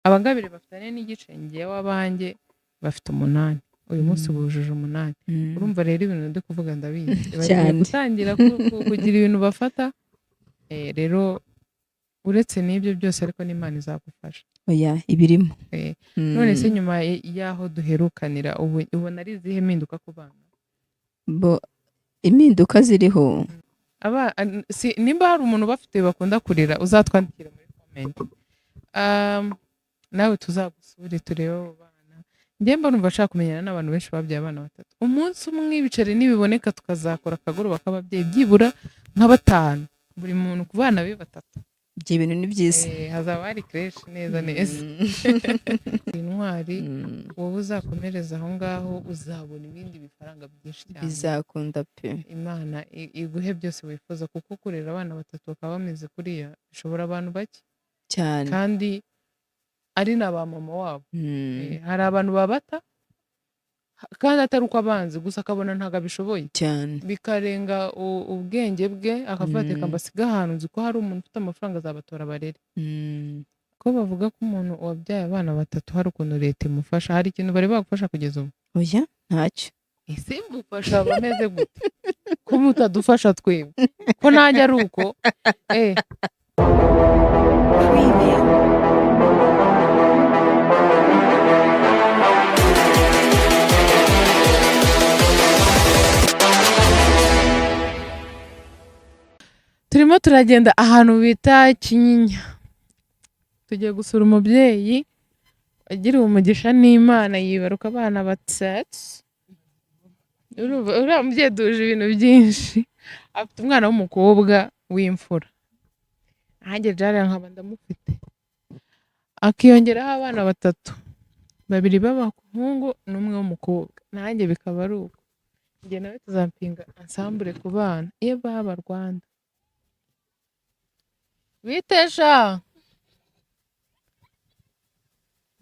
Abangabiri bafite 4.5, njyewe abanjye bafite 8, uyu munsi bujuje 8. Urumva rero ibintu ndi kuvuga ndabizi, bagiye gutangira kugira ibintu bafata. Rero uretse n'ibyo byose, ariko n'Imana izagufasha. Oya, ibirimo. None se nyuma y'aho duherukanira, ubu ubona ari izihe mpinduka ku bana? Bo, impinduka ziriho. Nimba hari umuntu bafite bakunda kurira, uzatwandikira muri comment. Nawe tuzagusure turebe abo bana. Njye mba numva nshaka kumenyana n'abantu benshi babyaye abana batatu. Umunsi umwe ibiceri nibiboneka, tukazakora akagoroba k'ababyeyi, byibura nka batanu, buri muntu ku bana be batatu. Ibyo bintu ni byiza. Hazaba hari crèche neza neza. Intwari. Wowe uzakomereza aho ngaho, uzabona ibindi bifaranga byinshi cyane. Bizakunda pe. Imana iguhe byose wifuza, kuko kurera abana batatu bakaba bameze kuriya bishobora abantu bake. Cyane. Kandi ari na ba mama wabo. Hari abantu babata kandi atari uko abanzi, gusa akabona ntabwo abishoboye. Cyane. Bikarenga ubwenge bwe, akavuga ati: "Reka mbasige ahantu nzi ko hari umuntu ufite amafaranga, azabatora barere." Ko bavuga ko umuntu wabyaye abana batatu hari ukuntu leta imufasha, hari ikintu bari bagufasha kugeza ubu? Oya, ntacyo. Ese gufasha bameze gute, ko mutadufasha twebwe, ko nanjye ari uko? Preview. Turimo turagenda ahantu bita Kinyinya, tugiye gusura umubyeyi wagiriwe umugisha n'Imana yibaruka abana batatu. Urumva uriya mubyeyi duhuje ibintu byinshi. Afite umwana w'umukobwa w'imfura, nanjye jara nkaba ndamufite, akiyongeraho abana batatu, babiri b'abahungu n'umwe w'umukobwa, nanjye bikaba ari uko. Njye nawe tuzampinga ensemble ku bana iyo baba Rwanda bitesha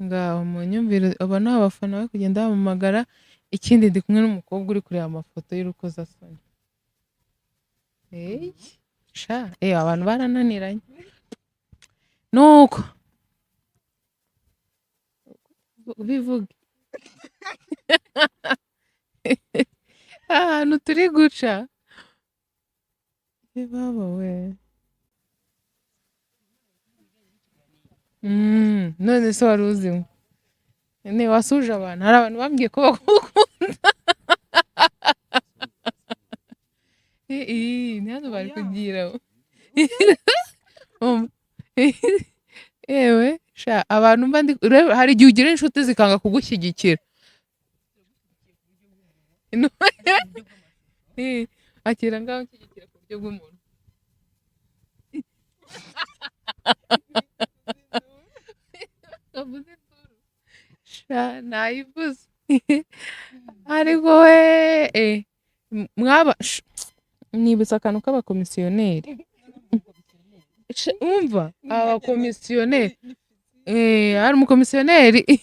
ngaho mu nyumvire. Aba ni abafana bari kugenda bamamagara. Ikindi, ndi kumwe n'umukobwa uri kureba amafoto y'urukozasoni. Eyi sha, abantu barananiranye nuko bivuge ahantu turi guca. Baba we. None se wari uzimo ni wasuje abantu? Hari abantu bambwiye ko bagukunda. Ni hano bari kugira. Yewe sha, abantu mba ndi ureba, hari igihe ugira inshuti zikanga kugushyigikira. Akira ngaho nshyigikira ku buryo bw'umuntu. Kavuze induru. Sha, nayivuze. Ariko we, mwaba nibutse akantu k'abakomisiyoneri. Umva, abakomisiyoneri, hari umukomisiyoneri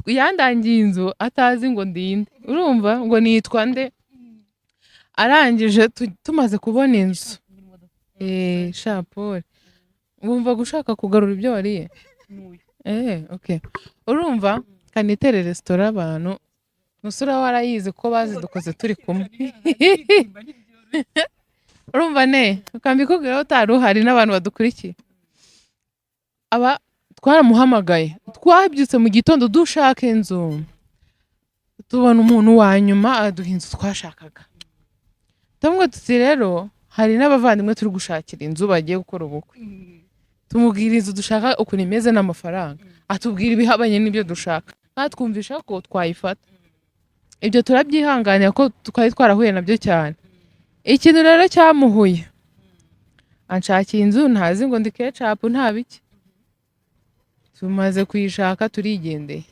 yandangiye inzu atazi ngo ndinde, urumva, ngo nitwa nde. Arangije tumaze kubona inzu, sha Paul, wumva gushaka kugarura ibyo wariye. Okay, urumva kanitere resitora, abantu musura warayizi ko bazidukoze turi kumwe. Urumva ne ukambikubwira ko utari uhari n'abantu badukurikiye. Aba twaramuhamagaye, twabyutse mu gitondo dushaka inzu, tubona umuntu wa nyuma aduha inzu twashakaga. Tumwe tuti rero hari n'abavandimwe turi gushakira inzu bagiye gukora ubukwe. Tumubwira inzu dushaka ukuntu imeze n'amafaranga, atubwira ibihabanye n'ibyo dushaka, twumvisha ko twayifata. Ibyo turabyihanganira ko twari twarahuye nabyo cyane. Ikintu rero cyamuhuye, anshakiye inzu ntazi ngo ndi kecapu nta biki. Tumaze kuyishaka turigendeye.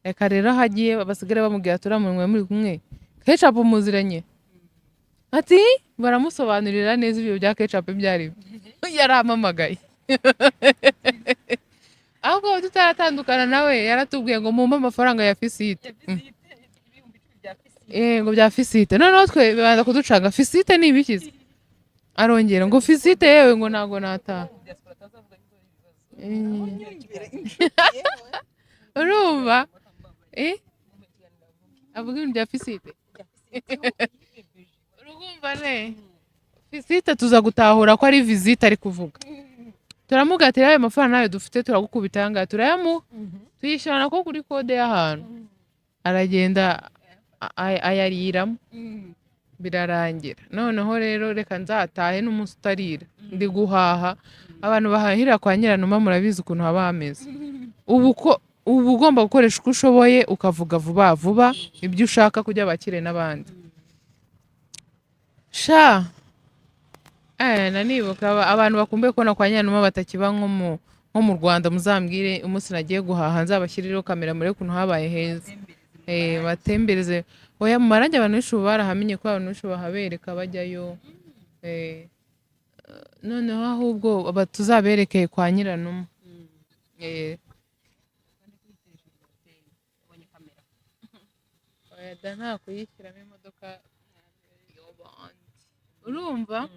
Reka rero aho agiye basigare bamubwira turamunwe muri kumwe kecapu muziranye. Ati baramusobanurira neza ibyo bya kecapu ibyo ari byo. Yarampamagaye ahubwo tutaratandukana nawe, yaratubwiye ngo mumpe amafaranga ya fisite. Ngo bya fisite. Noneho twe bibanza kuducanga, fisite ni ibikize? Arongera ngo fisite, yewe ngo ntago nataha. Urumva, eh, avuga ibintu bya fisite. Urumva ne fisite, tuza gutahura ko ari visite ari kuvuga. Turamugatira ayo mafaranga nayo dufite, turagukubita aya ngaya, turayamuha, tuyishyura nako kuri kode y'ahantu, aragenda ayariramo, birarangira. Noneho rero reka nzatahe n'umunsi utarira. Ndi guhaha, abantu bahahira kwa Nyiranuma murabizi ukuntu haba hameze. Ubu ko uba ugomba gukoresha uko ushoboye, ukavuga vuba vuba ibyo ushaka kugira bakire n'abandi. Sha, nanibuka abantu bakumbuye kubona kwa Nyiranuma batakiba nko mu Rwanda, muzambwire umunsi nagiye guhaha, nzabashyirireho kamera murebe ukuntu habaye heza. Batembereze. Oya, mu marangi abantu benshi ubu barahamenye, ko abantu benshi bahabereka bajyayo. Noneho ahubwo tuzabereke kwa Nyiranuma. Oya da, nta kuyishyiramo imodoka y'abandi. Urumva,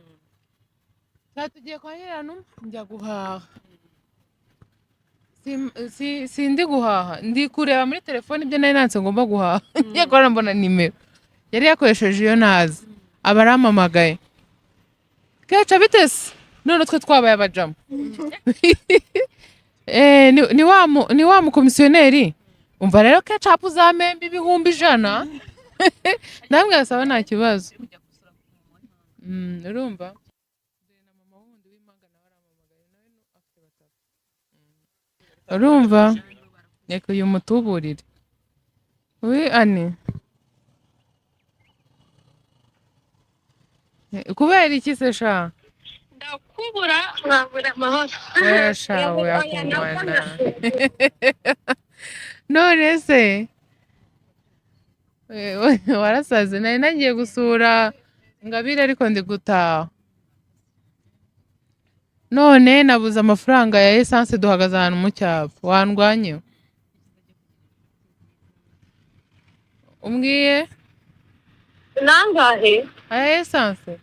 tuba tugiye kwa Nyiranuma, njya guhaha. Sindi guhaha, ndi kureba muri telefone ibyo nari nanditse ngomba guhaha. Ngiye kubona mbona nimero yari yakoresheje iyo ntazi, aba arampamagaye: "Keca, bitese?" None twe twabaye abajama. Ni wa mukomisiyoneri. "Umva rero Kecapu, uzamemba 100,000." Ndamubwira: "Saba, nta kibazo." Urumva na mama wundi w'impanga nawe arampamagaye, nawe afite batatu. Urumva, reka uyu mutuburire wi ani. Kubera iki se sha? Ndakubura nkabura amahoro. Oya sha. Oya, oya. Oya. Kumana none se warasaze. Nari nagiye gusura Ngabire ariko ndi gutaha, none nabuze amafaranga ya essence, duhagaze ahantu mu cyapa. Wandwanye umbwiye. Nangahe? Aya essence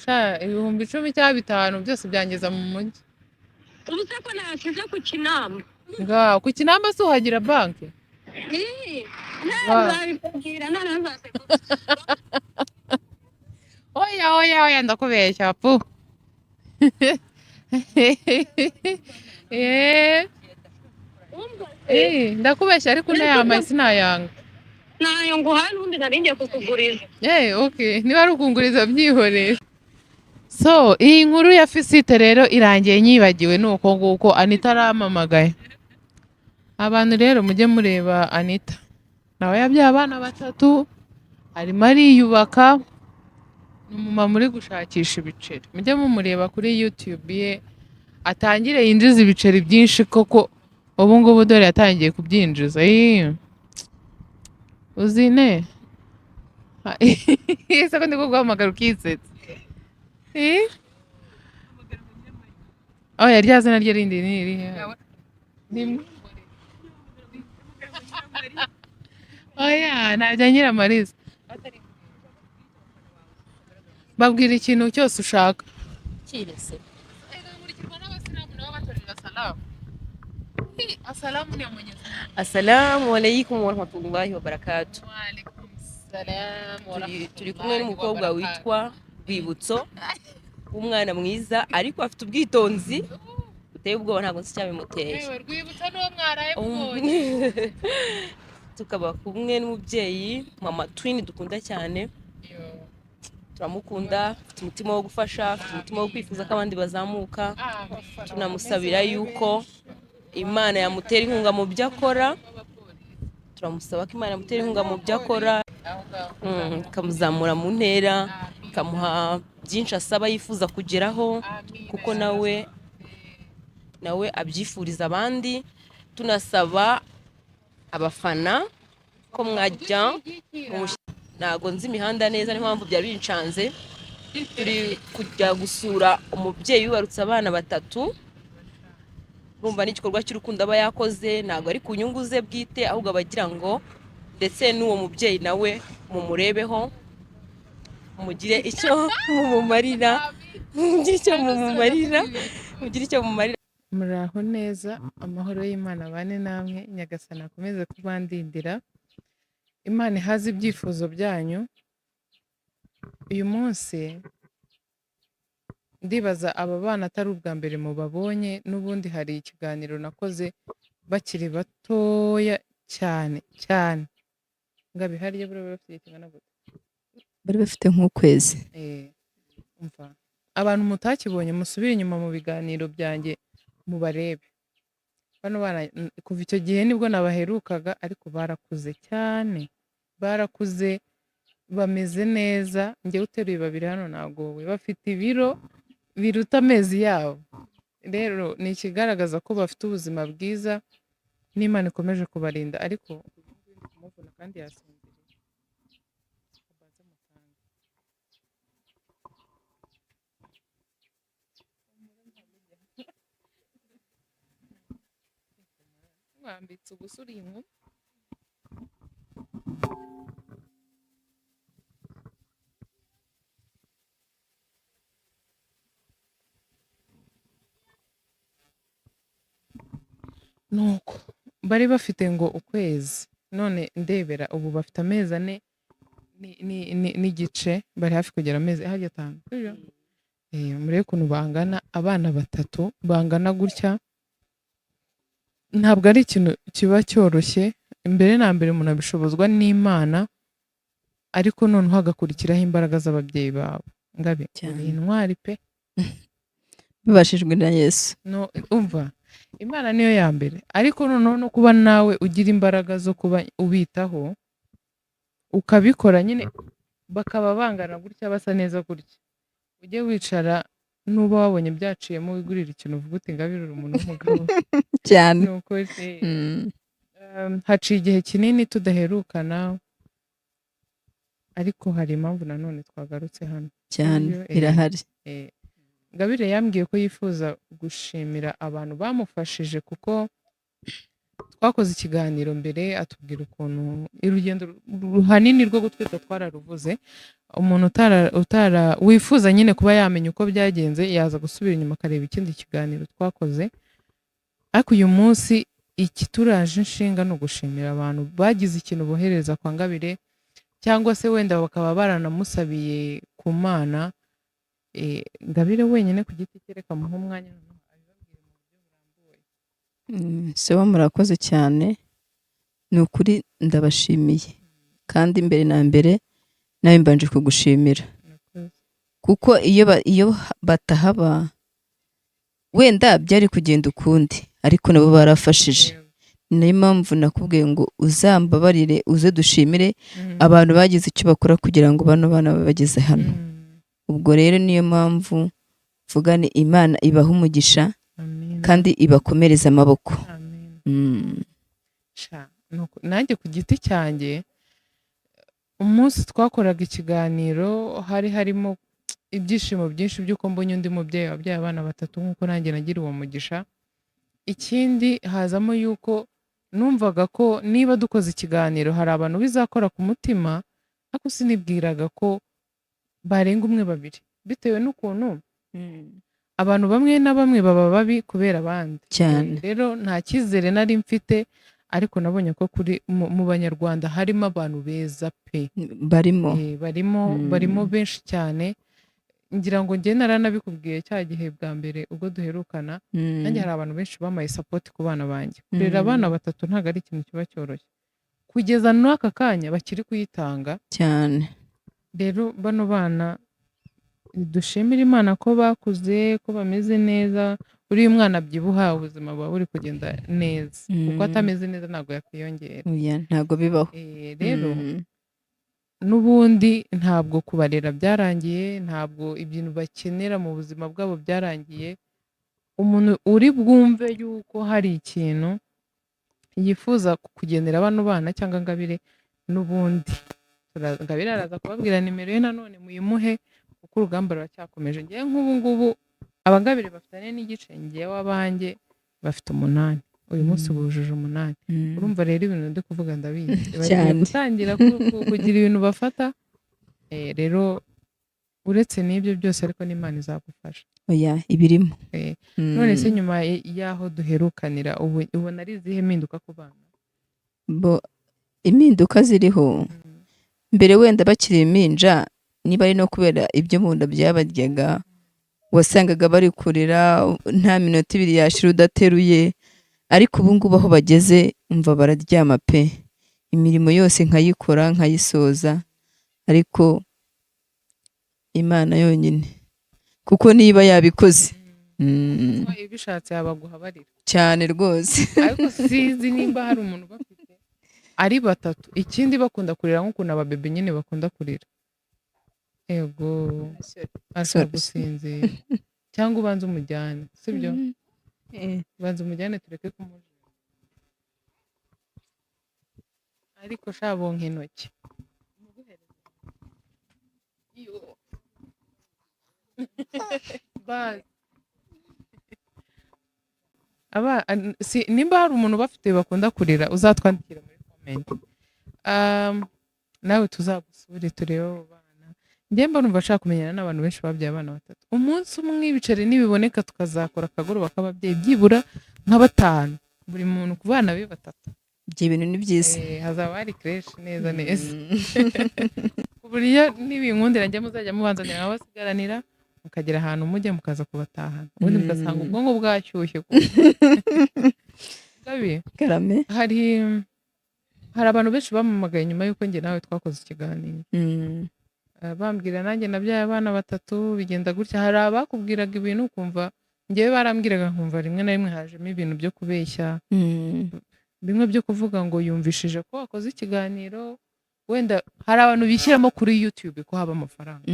sha, 10,000 cyangwa 5,000 byose byangeza mu mujyi. Ubu se ko nayasize ku Kinamba? Ngaho ku Kinamba se uhagira banki? Wa. Nzabikubwira noneho nzaseka. Oya, oya, oya, ndakubeshya pu. Wumva? Ndakubeshya ariko unayamaye sinayanga. Ntayo nguhaye, n'ubundi nari ngiye kukuguriza. Okay, niba ari ukunguriza byihorere. So iyi nkuru ya fisite rero irangiye nyibagiwe, ni uko nguko Anita arampamagaye. Abantu rero mujye mureba Anita, nawe yabyaye abana batatu, arimo ariyubaka, ni umumama uri gushakisha ibiceri. Mujye mumureba kuri YouTube ye, atangire yinjize ibiceri byinshi koko. Ubu ngubu dore yatangiye kubyinjiza. Uzi ne ese ko ndi kuguhamagara ukisetsa? Oya, rya zina rye rindi ni irihe? Oya, ntabya Nyiramariza. Babwira ikintu cyose ushaka. Kirese. Nkurikirwa n'abasilamu nabo batorera salamu. Asalamu ni ya Mwenyezi Mungu. Assalamu alaikum warahmatullahi wabarakatuh. Wa alaikum salam wa Turi kumwe rahmatullahi n'umukobwa wa witwa Rwibutso, w'umwana mwiza ariko afite ubwitonzi buteye ubwoba, ntabwo nzi icyabimuteye. Yewe, Rwibutso n'uwo mwaraye mubonye. Tukaba kumwe n'umubyeyi mama Twin dukunda cyane, turamukunda, afite umutima wo gufasha, afite umutima wo kwifuza ko abandi bazamuka. Tunamusabira yuko Imana yamutera inkunga mu byo akora, turamusaba ko Imana yamutera inkunga mu byo akora, ikamuzamura mu ntera, ikamuha byinshi asaba yifuza kugeraho, kuko nawe abyifuriza abandi. Tunasaba abafana ko mwajya ntabwo nzi imihanda neza, niyo mpamvu byari bincanze. Turi kujya gusura umubyeyi wibarutse abana batatu. Urumva n'igikorwa cy'urukundo aba yakoze, ntabwo ari ku nyungu ze bwite, ahubwo aba agira ngo ndetse n'uwo mubyeyi nawe mumurebeho, mugire icyo mumumarira, mugire icyo mumumarira, mugire icyo mumumarira. Muraho neza, amahoro y'Imana abane namwe, Nyagasani akomeze kubandindira, Imana ihaze ibyifuzo byanyu. Uyu munsi ndibaza aba bana atari ubwa mbere mubabonye, n'ubundi hari ikiganiro nakoze bakiri batoya cyane cyane. Ngabi hariya buriya bari bafite igihe kingana gute? Bari bafite nk'ukwezi. Umva, abantu mutakibonye musubire inyuma mu biganiro byanjye mubarebe. Bano bana kuva icyo gihe nibwo nabaherukaga, ariko barakuze cyane, barakuze bameze neza. Njyewe uteruye babiri hano nagowe, bafite ibiro biruta amezi yabo. Rero ni ikigaragaza ko bafite ubuzima bwiza n'Imana ikomeje kubarinda. Ariko uyu nguyu ndi kumuvuna kandi yasinziriye. Mbanze mutange. Mwambitse ubusa uri inkumi. Nuko bari bafite ngo ukwezi, none ndebera ubu bafite amezi 4 n'igice, bari hafi kugera amezi hajya 5. Sibyo? Murebe ukuntu bangana, abana batatu bangana gutya, ntabwo ari ikintu kiba cyoroshye. Mbere na mbere umuntu abishobozwa n'Imana, ariko noneho hagakurikiraho imbaraga z'ababyeyi babo. Ngabe Cyane. uri intwari pe. Bibashijwe na Yesu. No, umva, Imana niyo ya mbere, ariko noneho no kuba nawe ugira imbaraga zo kuba ubitaho ukabikora nyine, bakaba bangana gutya basa neza gutya. Ujye wicara nuba wabonye byaciyemo wigurira ikintu uvuga uti ngabirira umuntu w'umugabo. Cyane. Ni ukuri. Haciye igihe kinini tudaherukana, ariko hari impamvu nanone twagarutse hano. Cyane, Iyo, irahari. Ngabire yambwiye ko yifuza gushimira abantu bamufashije, kuko twakoze ikiganiro mbere atubwira ukuntu urugendo ruhanini rwo gutwita twararuvuze. Umuntu utara wifuza nyine kuba yamenya uko byagenze yaza gusubira inyuma akareba ikindi kiganiro twakoze. Ariko uyu munsi ikituraje inshinga ni ugushimira abantu bagize ikintu bohereza kwa Ngabire, cyangwa se wenda bakaba baranamusabiye ku Mana. Ngabire wenyine ku giti cye, reka muhe umwanya noneho abibabwire mu buryo burambuye. Sewa murakoze cyane, ni ukuri ndabashimiye, kandi mbere na mbere nawe mbanje kugushimira. Murakoze. Kuko iyo batahaba wenda byari kugenda ukundi, ariko nabo barafashije. Ni nayo mpamvu nakubwiye ngo uzambabarire uze dushimire abantu bagize icyo bakora kugira ngo bano bana babe bageze hano. Ubwo rero niyo mpamvu mvuga ni Imana ibaha umugisha. Amen. Kandi ibakomereza amaboko. Amen. Sha, nuko nanjye ku giti cyanjye umunsi twakoraga ikiganiro hari harimo ibyishimo byinshi by'uko mbonye undi mubyeyi wabyaye abana batatu nk'uko nanjye nagira uwo mugisha. Ikindi hazamo yuko numvaga ko niba dukoze ikiganiro hari abantu bizakora ku mutima, ariko sinibwiraga ko barenga umwe babiri, bitewe n'ukuntu abantu bamwe na bamwe baba babi kubera abandi. Cyane. Rero nta cyizere nari mfite, ariko nabonye ko kuri mu Banyarwanda harimo abantu beza pe. Barimo. Barimo benshi cyane. Ngira ngo njye naranabikubwiye cya gihe bwa mbere ubwo duherukana, nanjye hari abantu benshi bamaye support ku bana banjye. Kurera abana batatu ntabwo ari ikintu kiba cyoroshye. Kugeza n'aka kanya bakiri kuyitanga. Cyane. Rero bano bana dushimira Imana ko bakuze, ko bameze neza. Uriya mwana abyibuha ubuzima buba buri kugenda neza, kuko atameze neza ntabwo yakwiyongera. Oya, ntabwo bibaho. Rero n'ubundi ntabwo kubarera byarangiye, ntabwo ibintu bakenera mu buzima bwabo byarangiye. Umuntu uri bwumve yuko hari ikintu yifuza kugenera bano bana cyangwa Ngabire, n'ubundi Ngabire araza kubabwira nimero ye nanone muyimuhe, kuko urugamba ruracyakomeje. Njyewe nk'ubu ngubu abangabire bafite 4 n'igice, njyewe abanjye bafite 8. Uyu munsi bujuje 8. Urumva rero ibintu ndi kuvuga ndabizi. Bagiye Cyane. gutangira kugira ibintu bafata. Rero Uretse n'ibyo byose ariko n'Imana izagufasha. Oya, ibirimo. None se nyuma y'aho duherukanira, ubu ubona ari izihe mpinduka ku bana? Bo impinduka ziriho, mbere wenda bakiri impinja, niba ari no kubera ibyo mu nda byabaryaga, wasangaga bari kurira nta minota 2 yashira udateruye. Ariko ubu ngubu aho bageze, umva, bararyama pe, imirimo yose nkayikora nkayisoza. Ariko Imana yonyine, kuko niba yabikoze. Ibishatse yabaguha barira. Cyane rwose. Ariko sinzi nimba hari umuntu bafite ari batatu, ikindi bakunda kurira nk'ukuntu ababebe nyine bakunda kurira. Ego, ashobora Sorry. gusinzira, cyangwa ubanze umujyane, sibyo? Ubanza umujyane, tureke kumujyana. Ariko sha, bonka intoki. Yo. Basi. Nimba hari umuntu bafite bakunda kurira, uzatwandikira muri comment. Nawe tuzagusure turebe abo bana. Njye mba numva nshaka kumenyana n'abantu benshi babyaye abana batatu. Umunsi umwe ibiceri nibiboneka, tukazakora akagoroba k'ababyeyi, byibura nka batanu, buri muntu ku bana be batatu. Ibyo bintu ni byiza. Hazaba hari crèche neza neza, ku buryo nibinkundira njya muzajya mubanzanira nkabasigaranira, mukagera ahantu mujya mukaza kubatahana, ubundi mugasanga ubwonko bwashyushye. Gabi, Karame. hari abantu benshi bamamagaye nyuma y'uko njye nawe twakoze ikiganiro. Bambwira nanjye nabyaye abana batatu, bigenda gutya. Hari abakubwiraga ibintu ukumva, njyewe barambwiraga nkumva rimwe na rimwe hajemo ibintu byo kubeshya, bimwe byo kuvuga ngo yumvishije ko wakoze ikiganiro. Wenda hari abantu bishyiramo kuri YouTube ko haba amafaranga.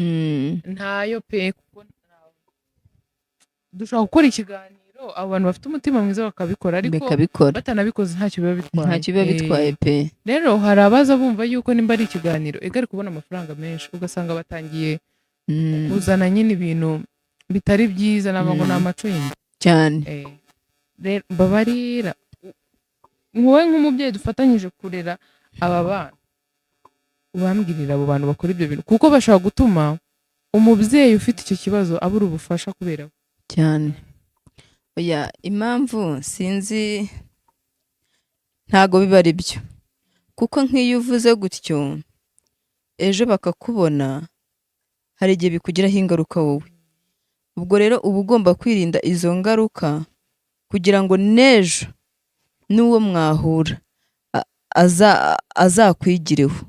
Ntayo pe, kuko dushobora gukora ikiganiro, abo bantu bafite umutima mwiza bakabikora, ariko bakabikora, batanabikoze ntacyo biba bitwaye. Ntacyo biba bitwaye pe. Rero hari abaza bumva yuko nimba ari ikiganiro ega ari kubona amafaranga menshi, ugasanga batangiye kuzana nyine ibintu bitari byiza, ntabwo ngo ni amaco y'inda. Cyane. Rero mbabarira, wowe nk'umubyeyi dufatanyije kurera aba bana, ubambwirira abo bantu bakora ibyo bintu, kuko bashobora gutuma umubyeyi ufite icyo kibazo abura ubufasha kubera bo. Cyane. Oya, impamvu sinzi, ntago biba ari byo, kuko nk'iyo uvuze gutyo ejo bakakubona, hari igihe bikugiraho ingaruka wowe. Ubwo rero uba ugomba kwirinda izo ngaruka kugira ngo n'ejo n'uwo mwahura azakwigireho,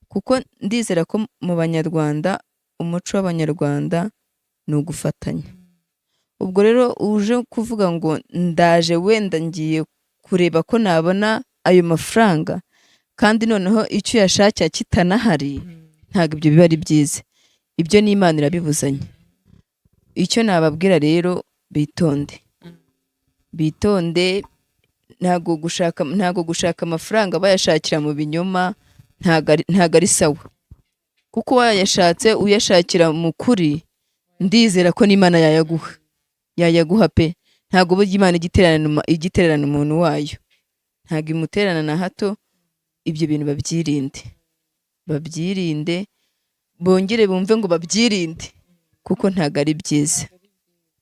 kuko ndizera ko mu Banyarwanda, umuco w'Abanyarwanda ni ugufatanya. Ubwo rero uje kuvuga ngo ndaje, wenda ngiye kureba ko nabona ayo mafaranga, kandi noneho icyo uyashakira kitanahari, ntabwo ibyo biba ari byiza. Ibyo ni Imana irabibuzanya. Icyo nababwira rero, bitonde, bitonde. Ntabwo gushaka amafaranga bayashakira mu binyoma ntabwo ari sawa, kuko wayashatse uyashakira mu kuri, ndizera ko n'Imana yayaguha, yayaguha pe. Ntabwo burya Imana ijya itererana umuntu wayo, ntabwo imutererana na hato. Ibyo bintu babyirinde, babyirinde, bongere bumve ngo babyirinde, kuko ntabwo ari byiza.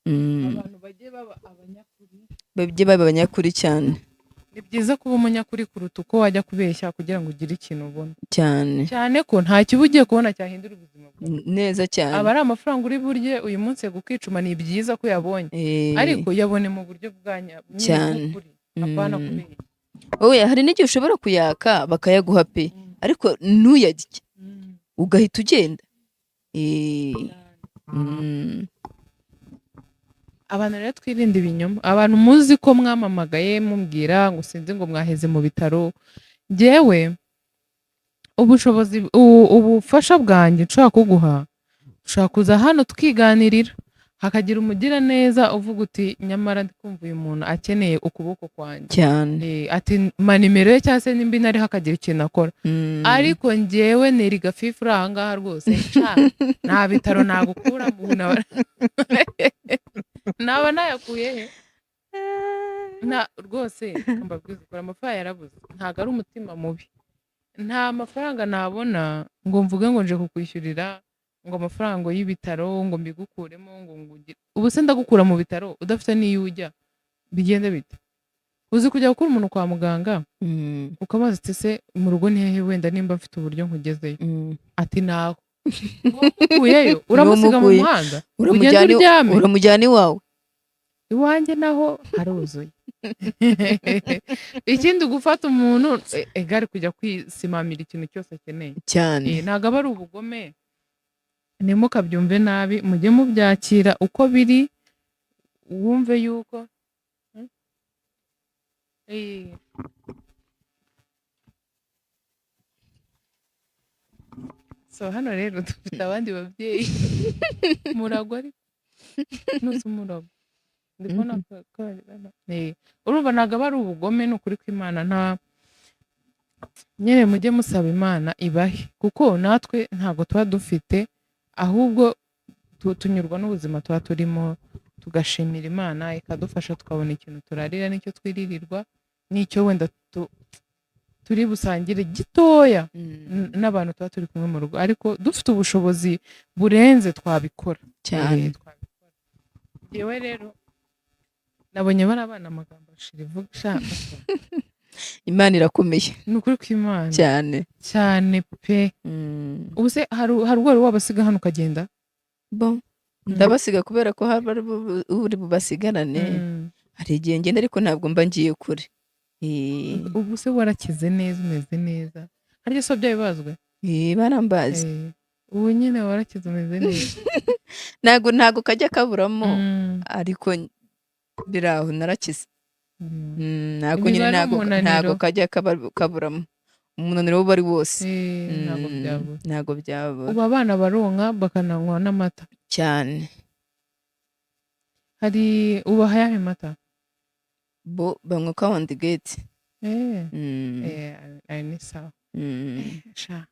Abantu bajye baba abanyakuri. Bajye baba abanyakuri cyane. Ni byiza kuba umunyakuri kuruta uko wajya kubeshya kugira ngo ugire ikintu ubona. Cyane. Cyane ko nta kiba ugiye kubona cyahindura ubuzima bwawe. Neza cyane. Aba ari amafaranga uri burye uyu munsi gukicuma, ni byiza ko uyabonye, ariko yabone mu buryo bwa nyine bw'ukuri, apana kubeshya. Oya, hari n'igihe ushobora kuyaka bakayaguha pe, ariko ntuyarye, ugahita ugenda. Abantu rero twirinde ibinyoma. Abantu muzi ko mwamamagaye mumbwira ngo sinzi ngo mwaheze mu bitaro, njyewe ubushobozi ubufasha bwanjye nshobora kuguha, ushobora kuza hano tukiganirira, hakagira umugiraneza uvuga uti nyamara ndi kumva uyu muntu akeneye ukuboko kwanjye. Cyane. Ati ma nimero ye, cyangwa se nimba inariho akagira ikintu akora. Ariko njyewe neri gafifu uri ahangaha rwose, sha, nta bitaro nagukura mu naba nayakuye he nta rwose. Mbabwize ukuri, amafaranga yarabuze, ntabwo ari umutima mubi. Nta mafaranga nabona ngo mvuge ngo nje kukwishyurira. Ngo amafaranga y'ibitaro ngo mbigukuremo, ngo ngugire, ubu se ndagukura mu bitaro udafite n'iyo ujya, bigende bite? Uzi kujya gukura umuntu kwa muganga, ukabaza ati: "Se mu rugo ni hehe? Wenda nimba mfite uburyo nkugezeyo." Ati: "Naho." Ukuyeyo uramusiga mu Umukuye. muhanda, ugende Uramujyana uryame. Uramujyana iwawe. Iwanjye naho haruzuye. Ikindi, gufata umuntu egare kujya kwisimamira ikintu cyose akeneye. Cyane. Ntabwo aba ari ubugome, ntimukabyumve nabi, mujye mubyakira uko biri, wumve yuko. So hano rero dufite abandi babyeyi, muragwa, ariko nuzi umurago, ndi kubona urumva ntabwo aba ari ubugome, ni ukuri kw'Imana. Nta nyine, mujye musaba Imana ibahe, kuko natwe ntabwo tuba dufite, ahubwo tunyurwa n'ubuzima tuba turimo, tugashimira Imana ikadufasha tukabona ikintu turarira n'icyo twiririrwa n'icyo wenda turi busangire gitoya n'abantu tuba turi kumwe mu rugo, ariko dufite ubushobozi burenze twabikora. Cyane. Twabikora. Yewe rero nabonye bari abana, amagambo ashira ivuga sha. Imana irakomeye. Ni ukuri kw'Imana. Cyane. Cyane pe. Ubu se hari ubwo wari wabasiga hano ukagenda? Bon, ndabasiga kubera ko haba ari uri bubasigarane. Hari igihe ngenda, ariko ntabwo mba ngiye kure. Ubu se warakize neza, umeze neza? Harya so byabibazwe? Barambazi. Ubu nyine warakize, umeze neza? Ntabwo kajya kaburamo, ariko biri aho, narakize. Ntabwo Biba nyine ari ntabwo umunaniro. Ntabwo kajya kaburamo, umunaniro uba ari wose. Ntabwo byabura. Ntabwo byabura. Ubu abana baronka bakananywa n'amata? Cyane. Hari ubaha ayahe mata? Bo banywa Cow and Gate. Ayo ni sawa. Sha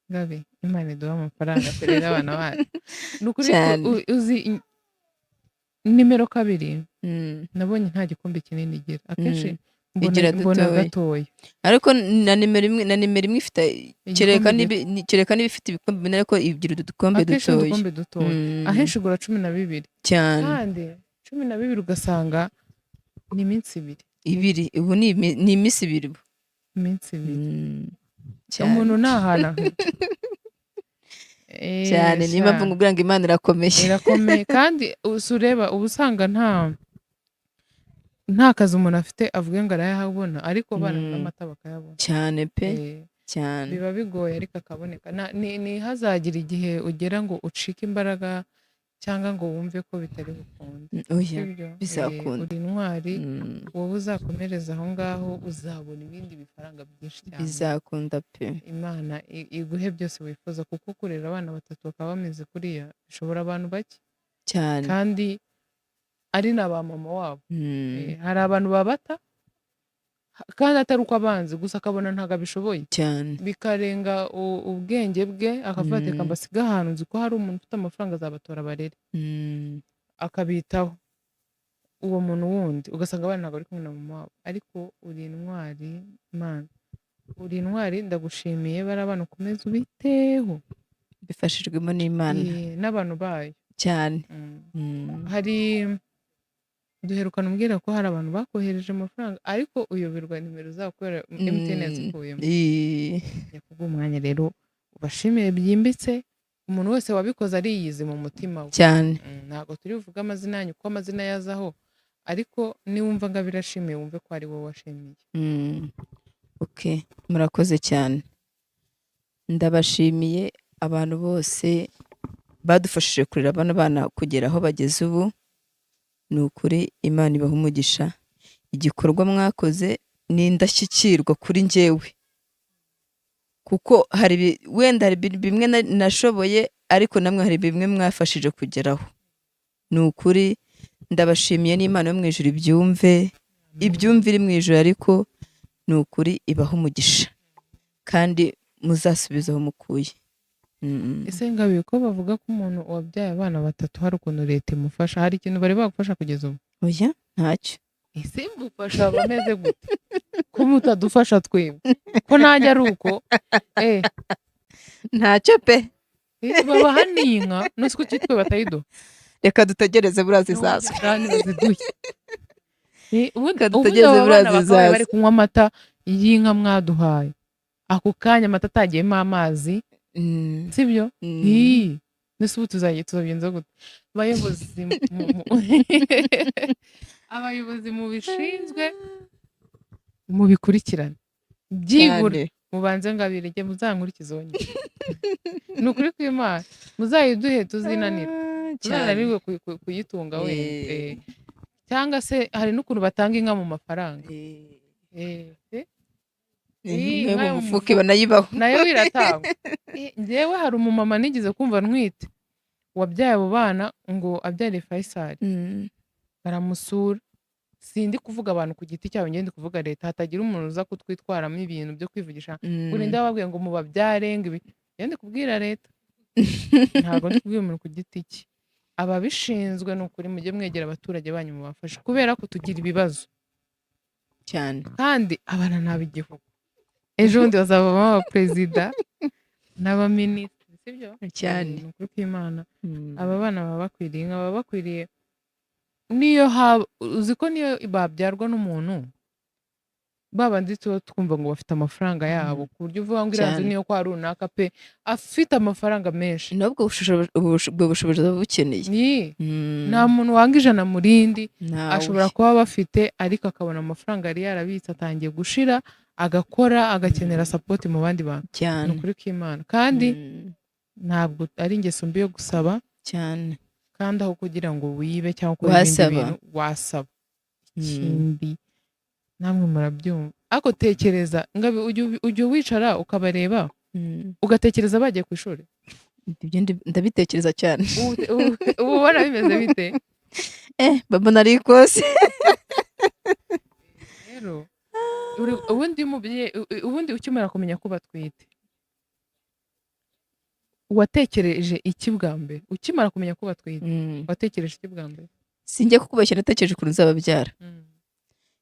Gabi, Imana iduha amafaranga turere abana bacu, ni ukuri ko. Cyane. Uzi nimero 2, nabonye nta gikombe kinini igira akenshi. Mbona Igira mbona dutoya. Gatoya. Ariko na nimero 1, na nimero 1 ifite, kereka Igikombe. kereka niba ifite ibikombe bine, ariko igira udukombe Akenshi dutoya. udukombe dutoya. Ahenshi igura 12. Cyane. Kandi 12 ugasanga ni iminsi 2. Ibiri, ubu ni iminsi 2 ubu. Iminsi 2. Cyane. Umuntu ntahana. Cyane, niyo mpamvu nkubwira ngo Imana irakomeye. Irakomeye, kandi usi ureba uba usanga nta kazi umuntu afite avuge ngo arayahabona, ariko abana n'amata bakayabona. Cyane pe. Cyane. Biba bigoye ariko akaboneka. Ntihazagira igihe ugera ngo ucike imbaraga cyangwa ngo wumve ko bitari bukunde. Oya. Sibyo? Bizakunda. Uri intwari. Wowe uzakomereza aho ngaho, uzabona ibindi bifaranga byinshi cyane. Bizakunda pe. Imana iguhe byose wifuza, kuko kurera abana batatu bakaba bameze kuriya bishobora abantu bake. Cyane. Kandi ari na ba mama wabo. Hari abantu babata kandi atari uko abanzi, gusa akabona ntabwo abishoboye, Cyane. bikarenga ubwenge bwe, akavuga ati: "Reka mbasige ahantu nzi ko hari umuntu ufite amafaranga azabatora barere," akabitaho uwo muntu wundi, ugasanga abana ntabwo bari kumwe na mama wabo. Ariko uri intwari, Mana, uri intwari, ndagushimiye. Bari abana ukomeze ubiteho. Bifashijwemo n'Imana. N'abantu bayo. Cyane. Hari duherukana umbwira ko hari abantu bakohereje amafaranga, ariko uyoberwa nimero zabo kubera MTN yazikuyemo. Nyakubwo umwanya rero ubashimire byimbitse, umuntu wese wabikoze ariyizi mu mutima we. Cyane. Ntabwo turi buvuge amazina yanyu kuko amazina yazaho, ariko niwumva ngo birashimiye, wumve ko ari wowe washimiye. Okay, murakoze cyane, ndabashimiye abantu bose badufashije kurera bano bana kugera aho bageze ubu. Ni ukuri Imana ibaha umugisha. Igikorwa mwakoze ni indashyikirwa kuri njyewe, kuko hari wenda hari bimwe nashoboye, ariko namwe hari bimwe mwafashije kugeraho. Ni ukuri ndabashimiye, n'Imana yo mu ijuru ibyumve, ibyumve iri mu ijuru, ariko ni ukuri ibaha umugisha kandi muzasubize aho mukuye. Ese Ngabiye, ko bavuga ko umuntu wabyaye abana batatu hari ukuntu leta imufasha, hari ikintu bari bagufasha kugeza ubu? Oya, ntacyo. Ese mufasha bameze gute ko mutadufasha twebwe, ko nanjye ari uko? Ntacyo pe. Babaha n'inka, none se kuki twe batayiduha? Reka dutegereze, buriya zizaza. Ntibaziduhe. Ubundi Reka ubundi dutegereze, aba buriya bana bakabaye zizaza. bari kunywa amata y'inka mwaduhaye ako kanya, amata atagiyemo amazi, sibyo? Mm. Nese ubu tuzabigenza gute? Abayobozi abayobozi mubishinzwe mubikurikirane byibura. Cyane. Mubanze ngabirege, muzankurikize wonyine. Ni ukuri kw'Imana, muzayiduhe tuzinanira. Cyane. Tuzananirwe kuyitunga wenda. Cyangwa se hari n'ukuntu batanga inka mu mafaranga. Inka Inka yo yo mu mu mufuka mufuka. Iba nayibaho. Nayo iratangwa. Njyewe hari umumama nigeze kumva ntwite wabyaye abo bana, ngo abyariye Faisal, baramusura. Sindi kuvuga abantu ku giti cyabo, ngende kuvuga leta, hatagira umuntu uza kutwitwaramo ibintu byo kwivugisha ngo ninde wababwiye ngo mubabyare, ngo ibi. Ngende kubwira leta, ntabwo ndi kubwira umuntu ku giti cye. Ababishinzwe, ni ukuri mujye mwegera abaturage banyu mubafashe, kubera ko tugira ibibazo. Cyane. Kandi abana ni ab'igihugu, ejo bundi bazavamo abaperezida n'abaminisitiri, sibyo? Cyane. Ni ukuri kw'Imana, aba bana baba bakwiriye inka, baba bakwiriye niyo haba, uzi ko niyo babyarwa n'umuntu babandi tuba twumva ngo bafite amafaranga yabo, ku buryo uvuga ngo iriya nzu Cyane. niyo kwa runaka pe, afite amafaranga menshi. Nubwo ubwo bushobozi buba bukeneye. Ni nta muntu wanga ijana mu rindi. Ntawe. Ashobora kuba bafite, ariko akabona amafaranga yari yarabitse atangiye gushira, agakora, agakenera support mu bandi bantu. Ni ukuri kw'Imana, kandi ntabwo ari ingeso mbi yo gusaba. Cyane. Kandi aho kugira ngo wibe cyangwa ukore ibindi Wasaba. bintu, wasaba. Ikindi namwe murabyumva, ariko tekereza ngabe ujya wicara ukabareba, ugatekereza bagiye ku ishuri? Ibyo ndabitekereza cyane. Ubu ubona bimeze bite? Babona ari ikosi. Rero ubundi iyo umubyeyi, ubundi ukimara kumenya ko batwite, watekereje iki bwa mbere? Ukimara kumenya ko batwite, watekereje iki bwa mbere? Sinjya kukubeshya, natekereje ukuntu nzababyara.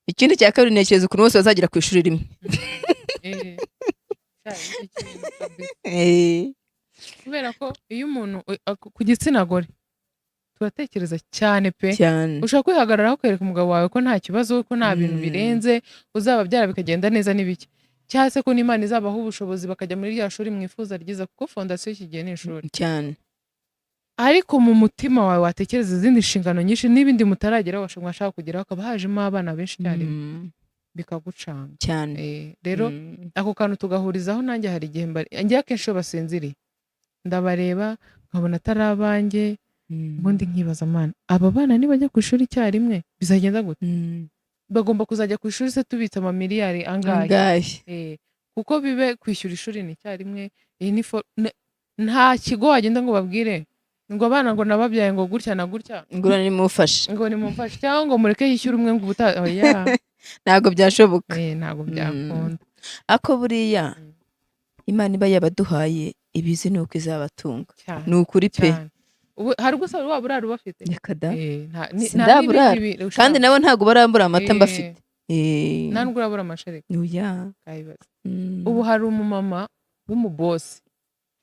Ikindi cya kabiri, ntekereza ukuntu bose bazagera ku ishuri rimwe. Cya, icyo kintu kabisa. Kubera ko iyo umuntu ku gitsina gore turatekereza cyane pe. Cyane. Ushobora kwihagararaho ukereka umugabo wawe ko nta kibazo, ko nta bintu birenze, uzababyara bikagenda neza n'ibiki, cyangwa se ko n'Imana izabaha ubushobozi bakajya muri rya shuri mwifuza ryiza, kuko fondasiyo y'iki gihe ni ishuri. Cyane. Ariko mu mutima wawe watekereza izindi nshingano nyinshi n'ibindi mutarageraho mwashaka kugeraho, hakaba hajemo abana benshi icyarimwe, bikagucanga. Cyane. Rero ako kantu tugahurizaho. Nanjye hari igihe njye akenshi iyo basinziriye ndabareba nkabona atari abanjye. Ubundi nkibaza, Mana, aba bana nibajya ku ishuri icyarimwe bizagenda gute? Bagomba kuzajya ku ishuri se tubitse amamiliyari angahe? Angahe? Kuko bibe kwishyura ishuri ni icyarimwe, iyi ni nta kigo wagenda ngo babwire ngo abana ngo nababyaye ngo gutya na gutya, Ingurane nimufashe. ngo nimumfashe, cyangwa ngo mureke yishyure umwe, ngo ubutaha oya. Ntabwo byashoboka. Ntabwo byakunda. Ako buriya Imana iba yabaduhaye, ibizi ni uko izabatunga. Cyane. Ni ukuri pe. Cyane. Ubu hari gusa waba urara ubafite? Reka da. Nta Sindaburara. n'ibindi ushaka. Kandi nabo ntabwo barambura amata mbafite. Nta nubwo urabura amashereka? Oya. Kayibaza. Ubu hari umumama w'umubosi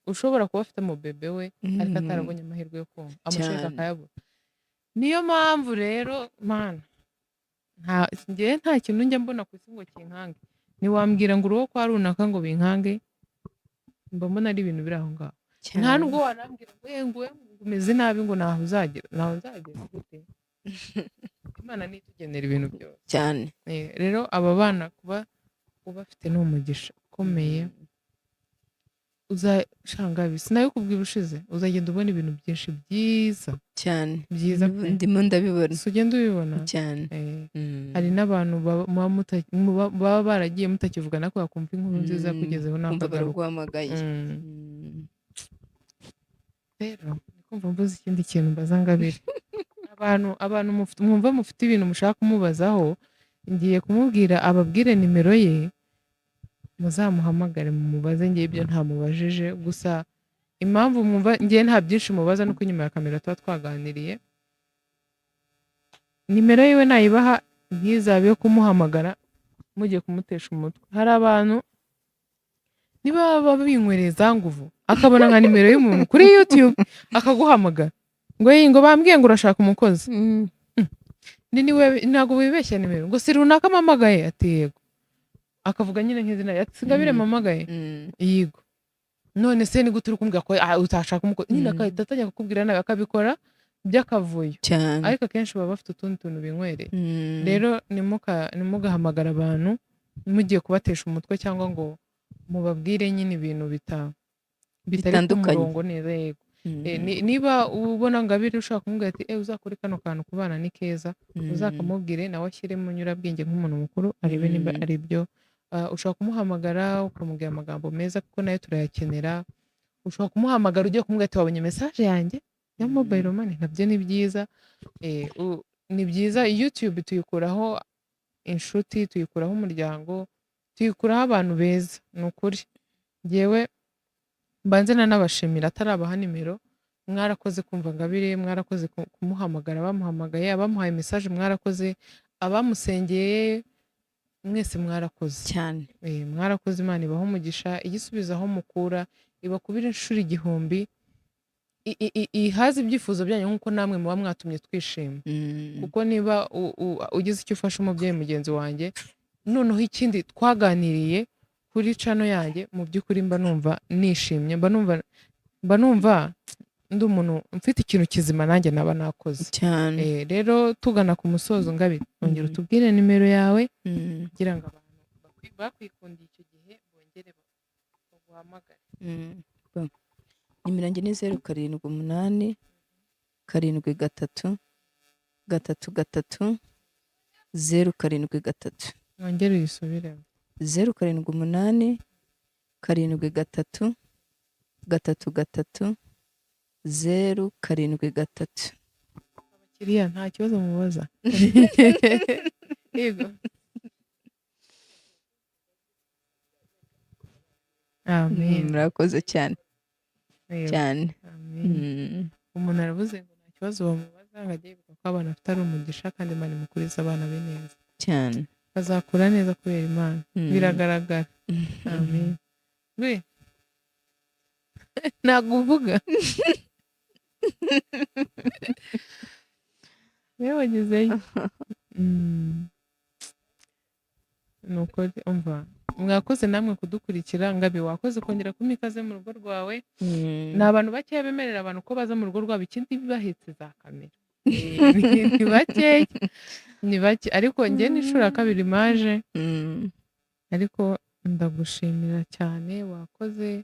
ushobora kuba afite umubebe we, ariko atarabonye amahirwe yo konka amashereka, akayabura. Niyo mpamvu rero, Mana, nta njyewe nta kintu njya mbona ku isi ngo kinkange. Ntiwambwira ngo uruwo kwa runaka ngo binkange, mba mbona ari ibintu biri aho ngaho. Nta nubwo wanambwira ngo ngo umeze nabi, ngo ntaho uzagera. Ntaho nzagera gute? Imana niyo itugenera ibintu byose. Cyane. Rero aba bana kuba ubafite ni umugisha ukomeye. Uzashanga sinabikubwira ubushize, uzagenda ubona ibintu byinshi byiza. Cyane. Byiza pe. Ndimo ndabibona. Si ugenda ubibona? Cyane. Hari n'abantu baba baragiye mutakivugana, ariko bakumva inkuru nziza yakugezeho Kumva nakagaruka. baraguhamagaye. Rero ndi kumva mbuze ikindi kintu mbaza Ngabire. Abantu mwumva mufite ibintu mushaka kumubazaho, ngiye kumubwira ababwire nimero ye, muzamuhamagare mumubaze. Ngiye ibyo ntamubajije gusa, impamvu mwumva ngiye nta byinshi mubaza nuko inyuma ya kamera tuba twaganiriye. Nimero yiwe nayibaha, ntizabe iyo kumuhamagara mugiye kumutesha umutwe. Hari abantu Niba baba binywereye za nguvu, akabona nka nimero y'umuntu kuri YouTube akaguhamagara ngo: "Iyi," ngo, "bambwiye ngo urashaka umukozi." Ni niwe ntabwo wibeshya nimero, ngo si runaka mpamagaye? Ati: "Yego." Akavuga nyine nk'izina rye, ati: "Singabire mpamagaye?" "Yego." "None se ni gute uri kumbwira ko utashaka umukozi?" Nyine akahita atangira kukubwira nabi, akabikora by'akavuyo. Ariko akenshi baba bafite utundi tuntu binywereye. Rero ntimugahamagara abantu mugiye kubatesha umutwe cyangwa ngo mubabwire nyine ibintu bitari ku Bitandukanye. murongo neza, yego. Niba ubona Ngabire ushaka kumubwira ati: "Uzakore kano kantu ku bana, ni keza," uzakamubwire, nawe ashyiremo nyurabwenge nk'umuntu mukuru, arebe niba ari byo. Ushobora kumuhamagara ukamubwira amagambo meza, kuko nayo turayakenera. Ushobora kumuhamagara ugiye kumubwira ati: "Wabonye message yanjye ya mobile money?" Nabyo ni byiza. Ni byiza. YouTube tuyikuraho inshuti, tuyikuraho umuryango, tuyikuraho abantu beza. Ni ukuri ngewe mbanze nanabashimira atarabaha nimero. Mwarakoze kumva Ngabire, mwarakoze kumuhamagara, bamuhamagaye, abamuhaye message mwarakoze, abamusengeye mwese mwarakoze. Mwarakoze, Imana ibaha umugisha, igisubizo aho mukura ibakubira inshuro 1000, ihaze ibyifuzo byanyu nk'uko namwe muba mwatumye twishima. Kuko niba ugize icyo ufasha umubyeyi mugenzi wanjye, noneho ikindi twaganiriye kuri channel yanjye, mu by'ukuri mba numva nishimye, mba numva ndi umuntu mfite ikintu kizima nanjye naba nakoze. Rero tugana ku musozo, Ngabire, ongera utubwire nimero yawe kugira ngo abantu bakwikundiye icyo gihe bongere baguhamagare. Bon. Nimero yanjye ni 078 73 33 073. Wongere uyisubiremo. 078 73 33 073. Abakiriya nta kibazo mubaza? Yego, amen. Murakoze cyane. Yego. Cyane. Amen. Umuntu aravuze ngo nta kibazo bamubaza, ngo ajye yibuka ko abana afite ari umugisha, kandi Imana imukurize abana be neza, bazakura neza kubera Imana. Biragaragara, amen. We ntabwo uvuga, we wagezeyo. Ni ukuri, umva, mwakoze namwe kudukurikira. Ngabi, wakoze kongera kumpa ikaze mu rugo rwawe. Ni abantu bakeya bemerera abantu ko baza mu rugo rwabo, ikindi bahetse za kamera. Ni bakeya, ni bake, ariko njye ni inshuro ya kabiri maje. Ariko ndagushimira cyane, wakoze.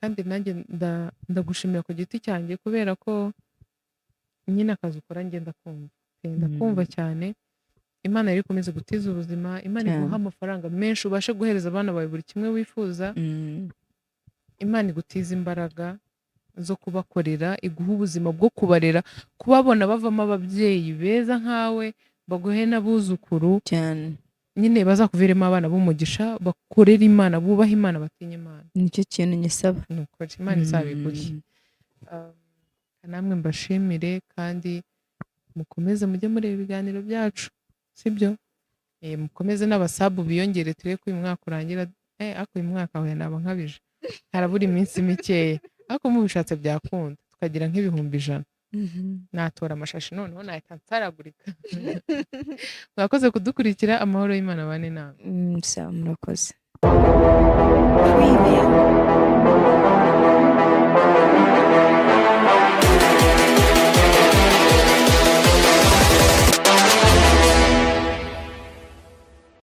Kandi nanjye ndagushimira ku giti cyanjye kubera ko nyine akazi ukora njye ndakumva. Ndakumva cyane. Imana rero ikomeze gutiza ubuzima, Imana iguha amafaranga menshi, ubashe guhereza abana bawe buri kimwe wifuza. Imana igutize imbaraga zo kubakorera, iguha ubuzima bwo kubarera, kubabona bavamo ababyeyi beza nkawe, baguhe n'abuzukuru. Nyine bazakuviremo abana b'umugisha, bakorera Imana, bubaha Imana, batinya Imana. Nicyo kintu nyisaba. Ni ukuri, Imana izabiguhe. Namwe mbashimire, kandi mukomeze mujye mureba ibiganiro byacu, sibyo? Mukomeze n'abasabu biyongere, turebe ko uyu mwaka urangira. Ariko uyu mwaka wawe naba nkabije, harabura iminsi mikeya, ariko mubishatse byakunda tukagira nk'100,000. Natora amashashi noneho nahita nsaragurika. Mwakoze kudukurikira, amahoro y'Imana abane nawe. Sawa, murakoze. Preview.